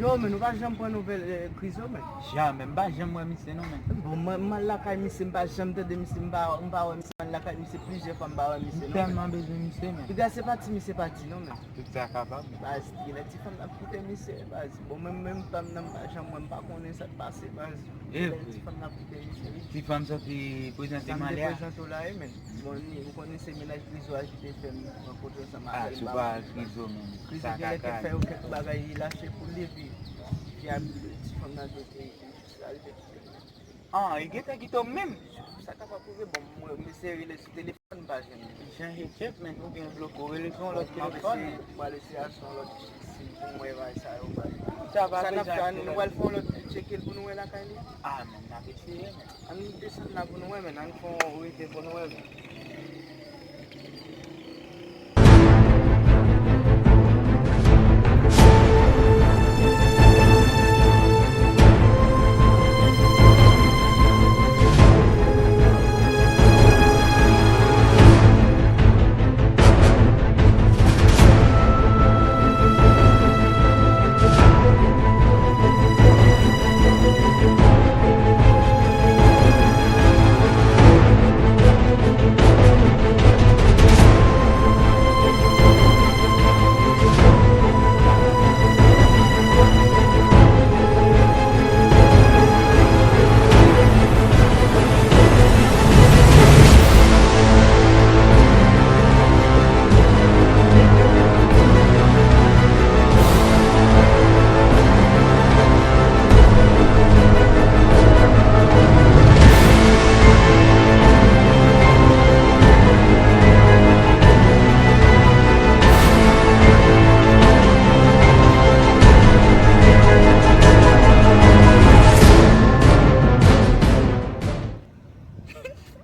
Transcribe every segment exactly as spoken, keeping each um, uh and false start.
Non, men nou pa janm pran nouvèl, eh, Krizo, men. Jamè, m pa janm wè misye non, men. Bon, mwen, m al lakay misye, m pa janm tande misye, m pa, m pa wè misye, m al lakay misye plizyè fwa, m pa wè misye non, men. M tèlman bezwen misye, men. Piga se pati, misye pati non, men. Tout sa kapab. Baz, genlè ti fanm nan ap kite misye, baz. Bon, menm, menm pa m nan, m pa janm wè, m pa konnen sa k pase, baz. Genlè ti fanm nan ap kite misye, wi. Ti fanm sa ki prezante m ale a. Sa m te prezante w la, wi, men. Bon, ni, ou konnen se mennaj Krizo a ki te fè m rankontre ansanm avè l. Ah, sou pa Krizo, men. Krizo genlè te fè yo kèk bagay, li lache pou li, epi, epi a, ti fanm nan dwe te, te jis rive kite l. Ah, li gentan kite w menm? Sa kapab rive, bon, mwen, m eseye rele sou telefòn, m pa jwenn li. Chanje chèf, men, oubyen l bloke w, rele sou yon lòt telefòn. Bon, m ap eseye, m pral eseye al sou yon lòt siy pou m wè bagay sa yo, bagay. Sa pa bezwen al sou telefòn. Sa n ap fè, nou pral fè yon lòt tcheke l pou nou wè lakay li? Ah, men, n ap eseye, men. Ann desann la pou nou wè, men. Ann fè yon rete pou nou wè, men.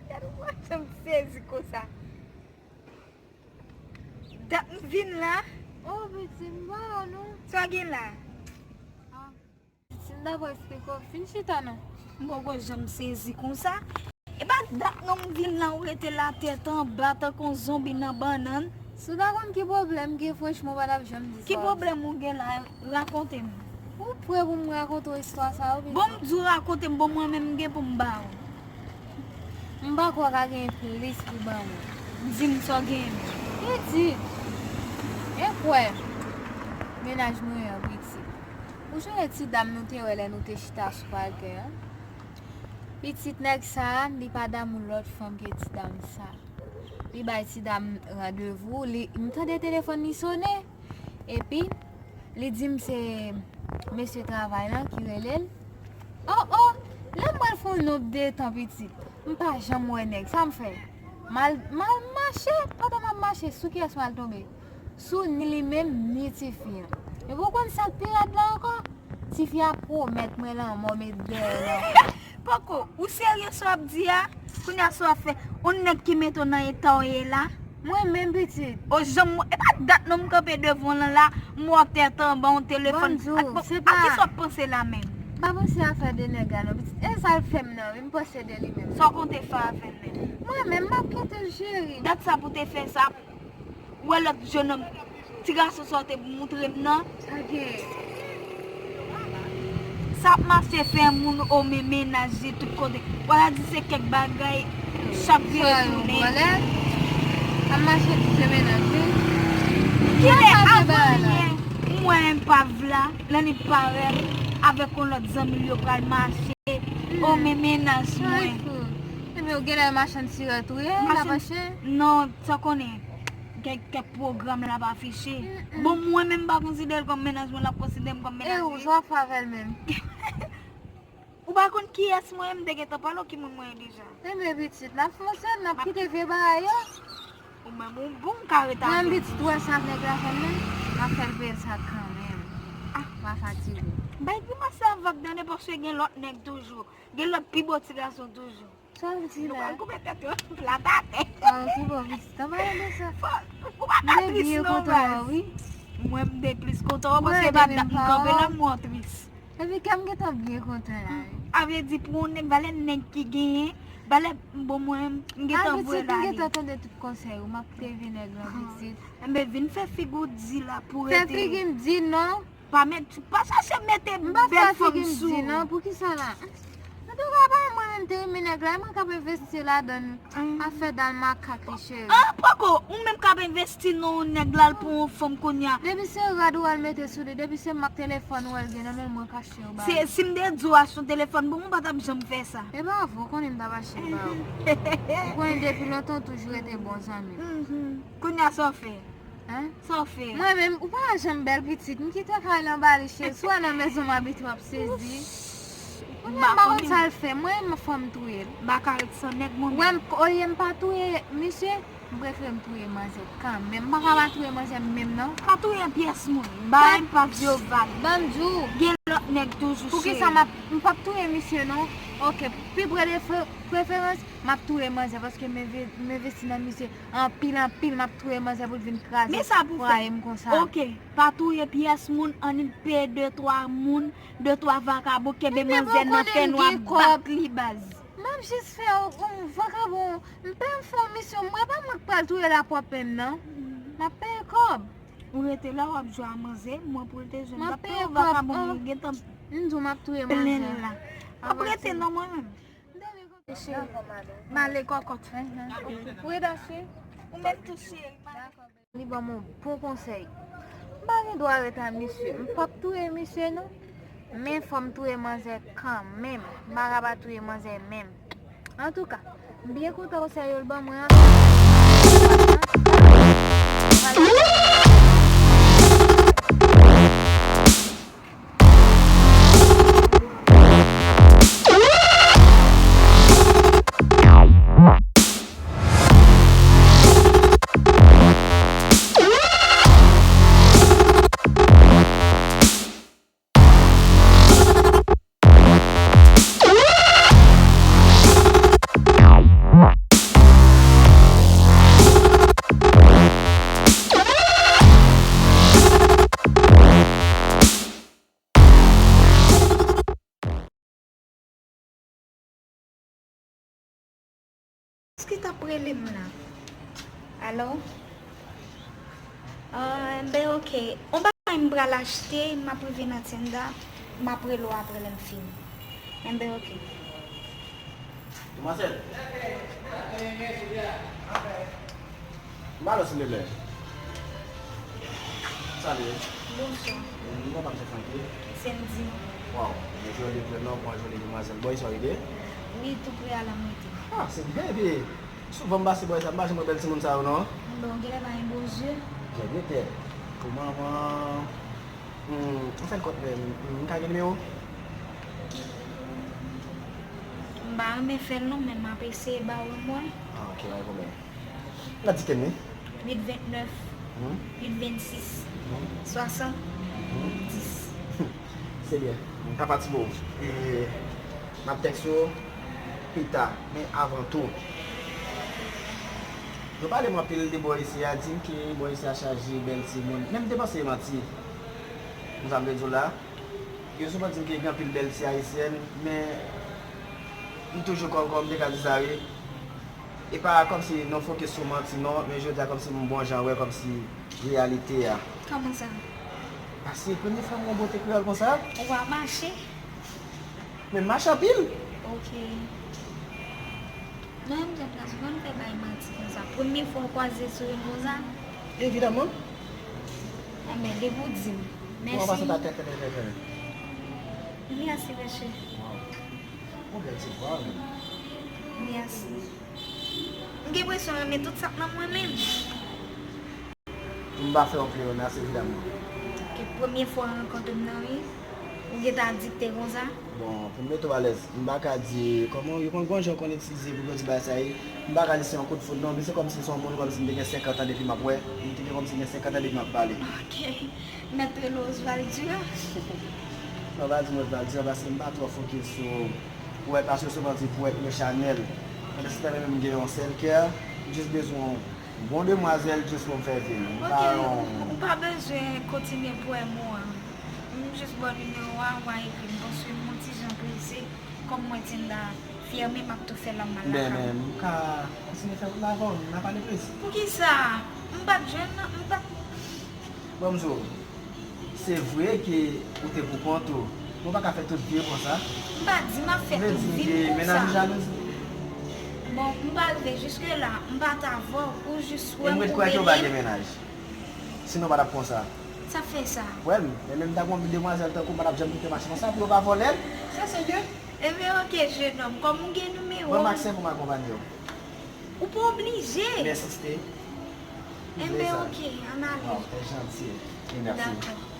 Gade w ap janm sezi konsa. Dat m vin la. Oh, pitit, m pa wè w non. Sa w gen la? Ah. Pitit, m ta pral esplike w. Fin chita non. M poko janm sezi konsa. E pa dat non m vin la, ou rete la tèt anba tankou yon zonbi nan bannann. Si w ta konn ki pwoblèm gen, franchman, w pa t ap janm di sa. Ki pwoblèm ou gen la? Rakonte m. Ou prè pou m rakonte w istwa sa yo, pitit? Bon, m di w rakonte m, bon, mwen menm m gen pou m ba ou. M pa kwè w ka gen plis pou ban mwen. Di m sa w gen menm. Pitit, e kwè mennaj mwen an, pitit. Ou sonje ti dam nou te wè lè nou te chita sou palkè an? Pitit, nèg sa a, li pa damou lòt fanm ke ti dam sa. Li bay ti dam randevou, li, m tande telefòn li sonnen, epi li di m se mesye travay lan ki rele l. Oh, oh, lè m pral fè yon nonb de tan, pitit, m pa janm wè nèg, sa m fè? M al, m al mache, pandan m ap mache, sou kiyès m al tonbe? Sou ni li menm, ni tifi an. Epi w konn sa k pi rèd la ankò? Tifi a pwomèt mwen lanmò, met dèyè l ankò. Poko, ou serye sa w ap di a? Kounye a sa w ap fè? Yon nèg ki mete w nan eta w ye la? Mwen menm, pitit. O, jan m, e pa dat non m kanpe devan w lan la, m wè w tèt anba yon telefòn. Bon, di w, se pa. Ak kisa w ap panse la menm? M pa panse afè de nèg la non, pitit. E sa l fè m nan, wi, m panse de li menm. Sa w konte fè avè l menm? Mwen menm, m ap kite l, cheri. Dat sa pou te fè sa. Ou wè lòt jennonm, ti gason sa w te moutre m nan? Sa gen? Sa ap mache fè moun o men mennaj li tout kote. W ala di se kèk bagay, chak vire tounen. Sa yo pran lè. Ap mache di se mennaj li. Kilè avan yè, m wè enpav la, lè li parèt avèk yon lòt zanmi l yo pral mache o men mennaj mwen. Ebyen, ou genlè machann sirèt ou ye, la pa chen? Non, sa w konnen. Kèk, kèk pwogram l ap afiche. Bon, mwen menm m pa konsidere l kòm mennaj mwen, l ap konsidere m kòm mennaj li. E ou, sa w ap fè avè l menm? Ou pa konn kiyès mwen ye, m te gentan pale w ki moun mwen ye deja. Enben, pitit, n ap fonse, n ap kite vye bagay yo. Ou menm, ou bon, m ka ret avè w. Mwen, pitit, ou wè sa nèg la fè m nan? M ap fè l peye l sa kanmenm. Ah. M pa fatige. Bay grimas la vag tande, paske gen lòt nèg toujou. Gen lòt pi bo ti gason toujou. Sa w di la? Nou pral koupe tèt yo plat atè. Ah, ki bon, pitit, an palan de sa. Fò, ou pa ka tris non, baz. Mwen, m te plis kontan w, paske e pa dat m kanpe la, m wè w tris. Epi kè m gentan byen kontan la, wi. A vle di, pou yon nèg, valè nèg ki genyen, valè, bon, mwen, m gentan vwe la. Ah, pitit, m gentan tande tout konsèy ou, m ap kite vye nèg lan, pitit. Enben, vin fè figi w di la pou rete. Fè figi m di non. Pa met, pa chache mete bèl fanm sou. M pa fè figi m di non, poukisa la? Antouka, pa mwen menm te renmen nèg la, e mwen k ap envesti ladan l. Afè dal makak li, cheri. Ah, poko, ou menm k ap envesti nan yon nèg la, l pran yon fanm kounye a. Depi se rad ou al mete sou li, depi se mak telefòn ou wè l gen nan men mwen, kache yo ba li. Si m te di w achte yon telefòn pou mwen, ou pa t ap janm fè sa. E pa vre, ou konnen m t ap achte l ba ou. Ou konnen depi lontan ou toujou rete bon zanmi m. Kounye a sa w fè? Hein? Sa w fè? Mwen menm, ou pa janm bèl pitit. M kite kay la anba li, cheri. Si w al nan mezon m abite, w ap sezi. Mwen menm, m pa konn sa l fè. Mwen menm, fò m touye l. M pa ka ret san nèg mwen menm. Wè m, olye m pa touye misye, m prefere m touye manzè kanmenm. M pa ka pa touye manzè m menm, non. Pa touye pyès moun. Bagay m pa vle yo vag. Ban m di w. Gen lòt nèg toujou, cheri. Poukisa m ap, m p ap touye misye, non? Ok, pi pre de fe-, preferans, m ap touye manzè paske m enve-, m envesti nan misye. Anpil, anpil, m ap touye manzè pou l vin kraze fwaye m konsa. Men sa pou fè. Ok, pa touye pyès moun, annik peye de, twa moun, de, twa vakabon, kenbe manzè nan fènwa, bat li baz. M ap jis fè yon, yon vakabon, m pè m fè yon misyon, mwen pa mwen k pral touye lapwòp m nan. M ap peye kòb. Ou rete la, w ap jwe a manzè, mwen pou l te jwenn. M ap peye kòb, vakabon, m gentan m di w m ap touye manzè. Plen la. M ap rete non mwen menm. Cheri, m ale kòkòt. Ou rete cheri. Ou menm tou cheri. Li ban m yon bon konsèy. M pa gen dwa ret a misye. M p ap touye misye non. Men fò m touye manzè kanmenm. M pa ka pa touye manzè menm. Antouka, m byen kontan konsèy yo l ban mwen an. Kiyès ki t ap rele m la? Alo? Ah, enben, ok. On bagay m pral achte, m ap rive nan tenda, m ap rele w apre lè m fini. Enben, ok. Demwazèl. Malo, silvouplè. Salut. Bonsoir. Mwen pa mse Franky. Sandy. Wow, mwen joli prenon, mwen joli demwazèl. Bò isi w rete? Wi, tou pre a la m rete. Ah, se byen, epi souvan m pase bò isi a, m pa janm wè bèl timoun sa yo non. Bon, genlè pa gen bon zye. Jèn de tèt. Kòman, hmm, an fen de kont, men, m ka gen nimewo? M pa renmen fè l non, men m ap eseye ba w l mwen. Ah, ok, pa gen pwoblèm. N ap di ke m wi. Uit vennèf, hmm? Uit vennsis, hmm? Swasant, hmm? Dis. Se byen. M ka pati pou ou. E, m ap tèks ou pita. Men avan tou, yo pale m anpil de bò isi a, di m ke bò isi a chaje bèl timoun. Men m te panse yo manti. Ou sa m vle di w la? Yo souvan di m ke gen anpil bèl ti ayisyèn, men m toujou kòm, kòm m te ka di sa wi. E pa kòmsi nou fokis sou manti non, men jodi a kòmsi m bon jan wè kòmsi reyalite a. Kòman sa? Paske premye fwa m wè yon bote kreyòl konsa. Ou pa mache? Men m mache anpil. Ok. Non, m te pral souvan fè bay manti konsa. Premye fwa w kwaze sou youn konsa? Evidaman. Enben, depi w di m. Mèsi. Mèsi, mesye. Wow. Ou bèl ti vwa, wi. Mèsi. M gen enpresyon w renmen tout sa k nan mwen menm. M pa fè yon pleyonas, evidaman. Ok, premye fwa w rankontre m nan, wi. Ou gentan adikte konsa? Bon, pou m mete w alèz, m pa ka di, kòman, yo konn gon jan yo konn itilize pou yo di bagay sa ye, m pa ka di se yon kout foud non, men se kòmsi se yon moun kòmsi m te gen senkant an depi m ap wè, m te gen kòmsi gen senkant an depi m ap pale. Ok. Mèt rele w Osvaldi a? Non, pa di m Osvaldi a, paske m pa twò fokis sou pwèt, paske yo souvan di pwèt yo chanèl. Pandan se tan menm m gen yon sèl kè, m jis bezwen yon bon demwazèl jis pou m fè vi m. M pa yon... Ok, ou, ou pa bezwen kontinye pwèm ou an. M jis ba w nimewo a, w a ekri m, paske m yon ti jan prese, kòm mwen tenda fèmen, m ap tou fè lòm m al lakay mwen. Men, men, m ka kontinye fè wout la avè w, n a pale plis. Poukisa? M pa t jwenn, m pa t... Bon, m di w, Se vre ke ou te pou kont ou, men w pa ka fè tout vi w konsa. M pa di m ap fè Vle tout di vi ke m mennaj ou konsa. Jalouzi? Bon, m pa rive jiske la, m pa t avè w pou w jis wè E m m ret pou kwè ke w pa bele gen m. Mennaj. Sinon w pa t ap konsa. Sa fè sa. Wè m, e menm ta gon demwazèl tankou m pa t ap janm kite machin konsa pou yo pa vòlè l. Sa se de. Ebyen oke, jenòm, kòm ou gen nimewo Ban m m, aksè pou m akonpanye w. Ou pa oblije. M ensiste. Enben oke, ann ale. Waw, trè janti. E mèsi. Dakò.